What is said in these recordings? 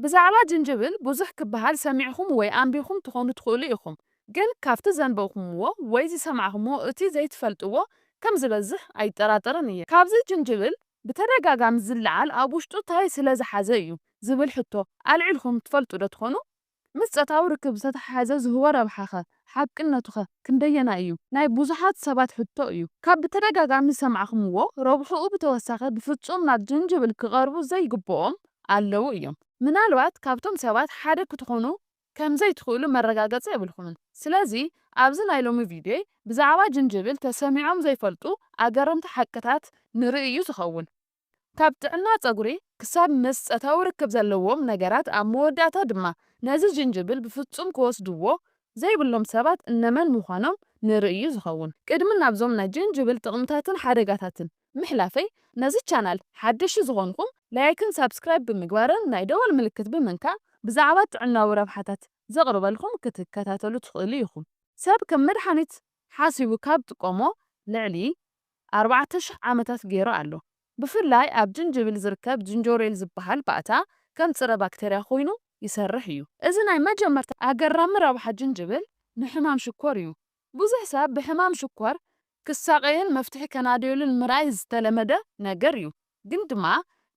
ብዛዕባ ጅንጅብል ብዙሕ ክበሃል ሰሚዕኹም ወይ ኣንቢኹም ትኾኑ ትኽእሉ ኢኹም። ግን ካብቲ ዘንበብኩምዎ ወይ ዝሰማዕኹምዎ እቲ ዘይትፈልጥዎ ከም ዝበዝሕ ኣይጠራጠርን እየ። ካብዚ ጅንጅብል ብተደጋጋሚ ዝለዓል ኣብ ውሽጡ ታይ ስለ ዝሓዘ እዩ ዝብል ሕቶ ኣልዒልኩም ትፈልጡ ዶ ትኾኑ? ምስ ጾታዊ ርክብ ዝተተሓሓዘ ዝህቦ ረብሓኸ ሓቅነቱኸ ክንደየናይ እዩ ናይ ብዙሓት ሰባት ሕቶ እዩ። ካብ ብተደጋጋሚ ዝሰማዕኹምዎ ረብሕኡ ብተወሳኺ ብፍጹም ናብ ጅንጅብል ክቐርቡ ዘይግብኦም ኣለዉ እዮም። ምናልባት ካብቶም ሰባት ሓደ ክትኾኑ ከም ዘይትኽእሉ መረጋገጺ የብልኩምን። ስለዚ ኣብዚ ናይ ሎሚ ቪድዮይ ብዛዕባ ጅንጅብል ተሰሚዖም ዘይፈልጡ ኣገረምቲ ሓቅታት ንርኢ እዩ ዝኸውን። ካብ ጥዕና ጸጉሪ ክሳብ ምስ ጾታዊ ርክብ ዘለዎም ነገራት ኣብ መወዳእታ ድማ ነዚ ጅንጅብል ብፍጹም ክወስድዎ ዘይብሎም ሰባት እነመን ምዃኖም ንርኢ እዩ ዝኸውን። ቅድሚ ናብዞም ናይ ጅንጅብል ጥቕምታትን ሓደጋታትን ምሕላፈይ ነዚ ቻናል ሓደሽቲ ዝኾንኩም ላይክን ሳብስክራይብ ብምግባርን ናይ ደወል ምልክት ብምንካእ ብዛዕባ ጥዕናዊ ረብሓታት ዘቕርበልኩም ክትከታተሉ ትኽእሉ ኢኹም። ሰብ ከም መድሓኒት ሓሲቡ ካብ ጥቀሞ ልዕሊ ኣርባዕተ ሽሕ ዓመታት ገይሩ ኣሎ። ብፍላይ ኣብ ጅንጅብል ዝርከብ ጅንጆሬል ዝበሃል ባእታ ከም ጽረ ባክተርያ ኮይኑ ይሰርሕ እዩ። እዚ ናይ መጀመርታ ኣገራሚ ረብሓ ጅንጅብል ንሕማም ሽኮር እዩ። ብዙሕ ሰብ ብሕማም ሽኮር ክሳቐይን መፍትሒ ከናድየሉን ምርኣይ ዝተለመደ ነገር እዩ። ግን ድማ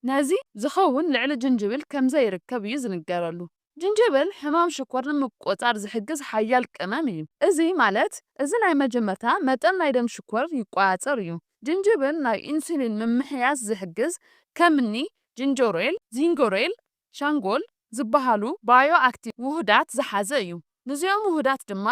ነዚ ዝኸውን ልዕሊ ጅንጅብል ከም ዘይርከብ እዩ ዝንገረሉ። ጅንጅብል ሕማም ሽኮር ንምቁጽጻር ዝሕግዝ ሓያል ቀመም እዩ። እዚ ማለት እዚ ናይ መጀመርታ መጠን ናይ ደም ሽኮር ይቆጻጸር እዩ። ጅንጅብል ናይ ኢንሱሊን ምምሕያሽ ዝሕግዝ ከምኒ ጅንጀሮይል፣ ዚንጎሮይል፣ ሻንጎል ዝበሃሉ ባዮ ኣክቲቭ ውህዳት ዝሓዘ እዩ። ንዚኦም ውህዳት ድማ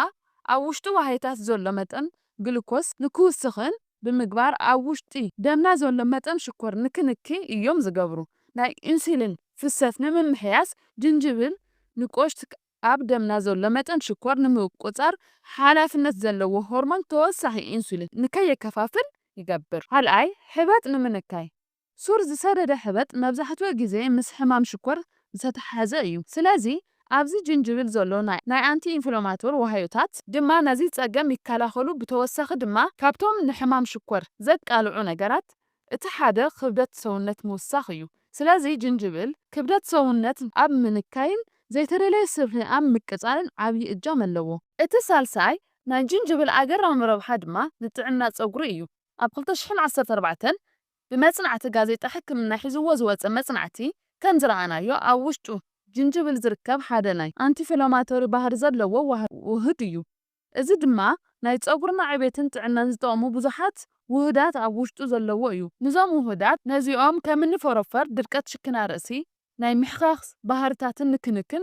ኣብ ውሽጡ ዋህዮታት ዘሎ መጠን ግሉኮስ ንክውስኽን ብምግባር ኣብ ውሽጢ ደምና ዘሎ መጠን ሽኮር ንክንኪ እዮም ዝገብሩ። ናይ ኢንሱሊን ፍሰት ንምምሕያሽ ጅንጅብል ንቆሽት ኣብ ደምና ዘሎ መጠን ሽኮር ንምቁጻር ሓላፍነት ዘለዎ ሆርሞን ተወሳኺ ኢንሱሊን ንከየከፋፍል ይገብር። ካልኣይ ሕበጥ ንምንካይ። ሱር ዝሰደደ ሕበጥ መብዛሕትኡ ግዜ ምስ ሕማም ሽኮር ዝተተሓሓዘ እዩ። ስለዚ ኣብዚ ጅንጅብል ዘሎ ናይ ኣንቲ ኢንፍላማቶሪ ዋህዮታት ድማ ነዚ ጸገም ይከላኸሉ። ብተወሳኺ ድማ ካብቶም ንሕማም ሽኮር ዘቃልዑ ነገራት እቲ ሓደ ክብደት ሰውነት ምውሳኽ እዩ። ስለዚ ጅንጅብል ክብደት ሰውነት ኣብ ምንካይን ዘይተደለየ ስብሒ ኣብ ምቅጻልን ዓብዪ እጃም ኣለዎ። እቲ ሳልሳይ ናይ ጅንጅብል ኣገራሚ ረብሓ ድማ ንጥዕና ጸጉሪ እዩ። ኣብ ክልተ ሽሕን ዓሰርተ ኣርባዕተን ብመጽናዕቲ ጋዜጣ ሕክምና ሒዝዎ ዝወጸ መጽናዕቲ ከም ዝረኣናዮ ኣብ ውሽጡ ጅንጅብል ዝርከብ ሓደ ናይ ኣንቲ ኢንፍላማቶሪ ባህሪ ዘለዎ ውህድ እዩ። እዚ ድማ ናይ ጸጉርና ዕቤትን ጥዕናን ዝጠቕሙ ብዙሓት ውህዳት ኣብ ውሽጡ ዘለዎ እዩ። ንዞም ውህዳት ነዚኦም ከምኒ ፎሮፎር፣ ድርቀት ሽክና ርእሲ፣ ናይ ምሕኻኽ ባህርታትን ንክንክን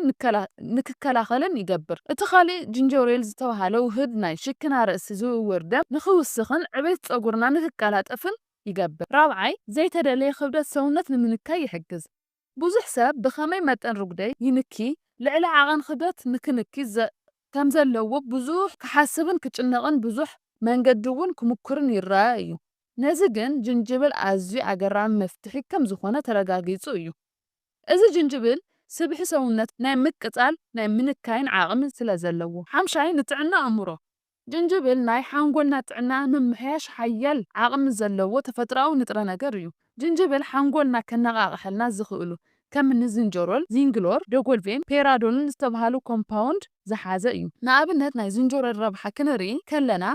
ንክከላኸልን ይገብር። እቲ ካልእ ጅንጀሮይል ዝተባህለ ውህድ ናይ ሽክና ርእሲ ዝውውር ደም ንክውስኽን ዕቤት ጸጉርና ንክቀላጠፍን ይገብር። ራብዓይ ዘይተደለየ ክብደት ሰውነት ንምንካይ ይሕግዝ። ብዙሕ ሰብ ብኸመይ መጠን ርጉደይ ይንኪ ልዕሊ ዓቐን ክብደት ንክንኪ ከም ዘለዎ ብዙሕ ክሓስብን ክጭነቕን ብዙሕ መንገዲ እውን ክምኩርን ይረኣ እዩ። ነዚ ግን ጅንጅብል ኣዝዩ ኣገራሚ መፍትሒ ከም ዝኾነ ተረጋጊጹ እዩ። እዚ ጅንጅብል ስብሒ ሰውነት ናይ ምቅጻል ናይ ምንካይን ዓቕሚ ስለ ዘለዎ። ሓምሻይ ንጥዕና ኣእምሮ። ጅንጅብል ናይ ሓንጎልና ጥዕና ንምምሕያሽ ሓያል ዓቕሚ ዘለዎ ተፈጥሮኣዊ ንጥረ ነገር እዩ። ጅንጅብል ሓንጎልና ከነቓቕሐልና ዝኽእሉ ከም ንዝንጀሮል፣ ዚንግሎር፣ ደጎልቬን ፔራዶልን ዝተባህሉ ኮምፓውንድ ዝሓዘ እዩ። ንኣብነት ናይ ዝንጀሮል ረብሓ ክንርኢ ከለና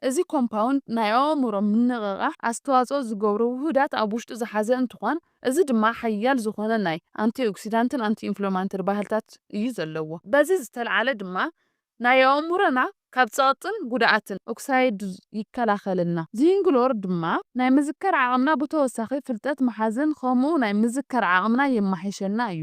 እዚ ኮምፓውንድ ናይ ኣእምሮ ምንቕቓሕ ኣስተዋፅኦ ዝገብሩ ውህዳት ኣብ ውሽጡ ዝሓዘ እንትኾን እዚ ድማ ሓያል ዝኾነ ናይ ኣንቲኦክሲዳንትን ኣንቲኢንፍላማቶሪ ባህልታት እዩ ዘለዎ። በዚ ዝተልዓለ ድማ ናይ ኣእምሮና ካብ ፀቕጥን ጉድኣትን ኦክሳይድ ይከላኸልና። ዚንግሎር ድማ ናይ ምዝከር ዓቕምና ብተወሳኺ ፍልጠት መሓዝን ከምኡ ናይ ምዝከር ዓቕምና የማሕሸልና እዩ።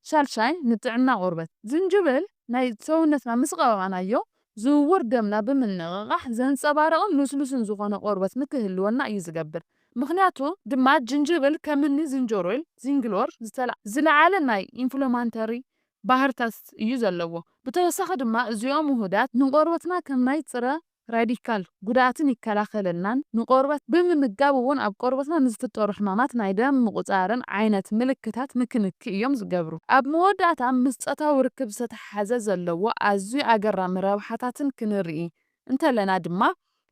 ሻልሻይ ንጥዕና ቆርበት ዝንጅብል ናይ ሰውነትና ምስ ቀባባናዮ ዝውውር ደምና ብምንቕቓሕ ዘንፀባረቕን ልስሉስን ዝኾነ ቆርበት ንክህልወና እዩ ዝገብር። ምክንያቱ ድማ ጅንጅብል ከምኒ ዝንጀሮይል ዚንግሎር ዝተላ- ዝለዓለ ናይ ኢንፍላማተሪ ባህርታት እዩ ዘለዎ። ብተወሳኺ ድማ እዚኦም ውህዳት ንቆርበትና ከም ናይ ፅረ ራዲካል ጉድኣትን ይከላኸለልናን ንቆርበት ብምምጋብ እውን ኣብ ቆርበትና ንዝፍጠሩ ሕማማት ናይ ደም ምቁፃርን ዓይነት ምልክታት ንክንኪ እዮም ዝገብሩ። ኣብ መወዳእታ ምስ ፆታዊ ርክብ ዝተተሓሓዘ ዘለዎ ኣዝዩ ኣገራሚ ረብሓታትን ክንርኢ እንተለና ድማ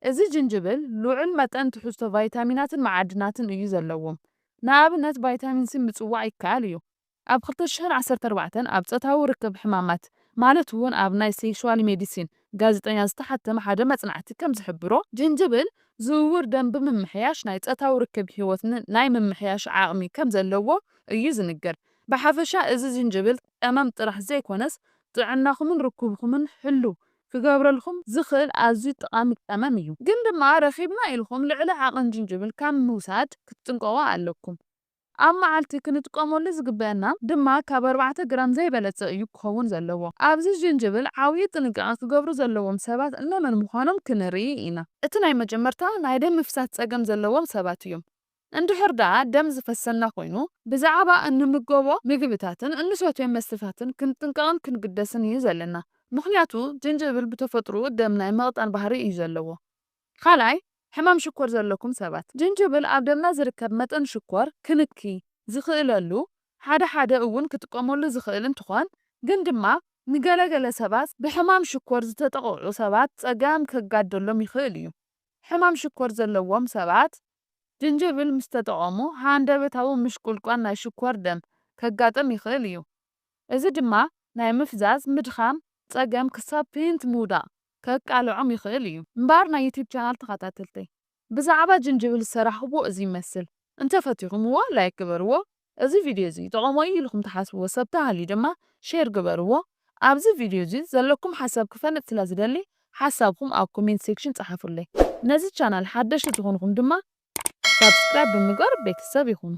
እዚ ጅንጅብል ልዑል መጠን ትሕዝቶ ቫይታሚናትን መዓድናትን እዩ ዘለዎም። ንኣብነት ቫይታሚን ሲ ምፅዋዕ ይከኣል እዩ። ኣብ ክልተ ሽሕን ዓሰርተ ኣርባዕተን ኣብ ጾታዊ ርክብ ሕማማት፣ ማለት እውን ኣብ ናይ ሴክሹዋል ሜዲሲን ጋዜጠኛ ዝተሓተመ ሓደ መጽናዕቲ ከም ዝሕብሮ፣ ጅንጅብል ዝውውር ደም ብምምሕያሽ ናይ ጾታዊ ርክብ ህይወት ን-፣ ናይ ምምሕያሽ ዓቕሚ ከም ዘለዎ እዩ ዝንገር። ብሓፈሻ እዚ ጅንጅብል ቀመም ጥራሕ ዘይኮነስ ጥዕናኹምን ርክብኩምን ሕሉው ክገብረልኩም ዝኽእል ኣዝዩ ጠቓሚ ቀመም እዩ። ግን ድማ ረኺብና ኢልኩም ልዕሊ ዓቐን ጅንጅብል ካብ ምውሳድ ክትጥንቀቑ ኣለኩም። ኣብ መዓልቲ ክንጥቀመሉ ዝግበአና ድማ ካብ ኣርባዕተ ግራም ዘይበለጸ እዩ ክኸውን ዘለዎ። ኣብዚ ጅንጅብል ዓብዪ ጥንቃቐ ክገብሩ ዘለዎም ሰባት እነመን ምዃኖም ክንርኢ ኢና። እቲ ናይ መጀመርታ ናይ ደም ምፍሳስ ጸገም ዘለዎም ሰባት እዮም። እንድሕር ደኣ ደም ዝፈሰና ኮይኑ ብዛዕባ እንምገቦ ምግብታትን እንሰትዮ መስተታትን ክንጥንቀቕን ክንግደስን እዩ ዘለና። ምኽንያቱ ጅንጅብል ብተፈጥሮኡ ደም ናይ ምቕጣን ባህሪ እዩ ዘለዎ። ካልኣይ፣ ሕማም ሽኮር ዘለኩም ሰባት። ጅንጅብል ኣብ ደምና ዝርከብ መጠን ሽኮር ክንኪ ዝኽእለሉ ሓደ ሓደ እውን ክጥቀመሉ ዝኽእል እንትኾን፣ ግን ድማ ንገለገለ ሰባት ብሕማም ሽኮር ዝተጠቕዑ ሰባት ጸገም ከጋደሎም ይኽእል እዩ። ሕማም ሽኮር ዘለዎም ሰባት ጅንጅብል ምስ ተጠቐሙ ሃንደበታዊ ምሽቁልቋል ናይ ሽኮር ደም ከጋጥም ይኽእል እዩ። እዚ ድማ ናይ ምፍዛዝ፣ ምድኻም ጸገም ክሳብ ፔንት ምውዳቕ ከቃልዖም ይኽእል እዩ። እምበኣር ናይ ዩቲዩብ ቻናል ተኸታተልተይ፣ ብዛዕባ ጅንጅብል ዝሰራሕኽዎ እዚ ይመስል። እንተፈቲኹምዎ ላይክ ግበርዎ። እዚ ቪድዮ እዚ ይጠቐሞ እዩ ኢልኩም ትሓስብዎ ሰብ ተሃልዩ ድማ ሼር ግበርዎ። ኣብዚ ቪድዮ እዚ ዘለኩም ሓሳብ ክፈልጥ ስለ ዝደሊ ሓሳብኩም ኣብ ኮሜንት ሴክሽን ጸሓፉለይ። ነዚ ቻናል ሓደሽቲ ዝኾንኩም ድማ ሳብስክራይብ ብምግባር ቤተሰብ ይኹኑ።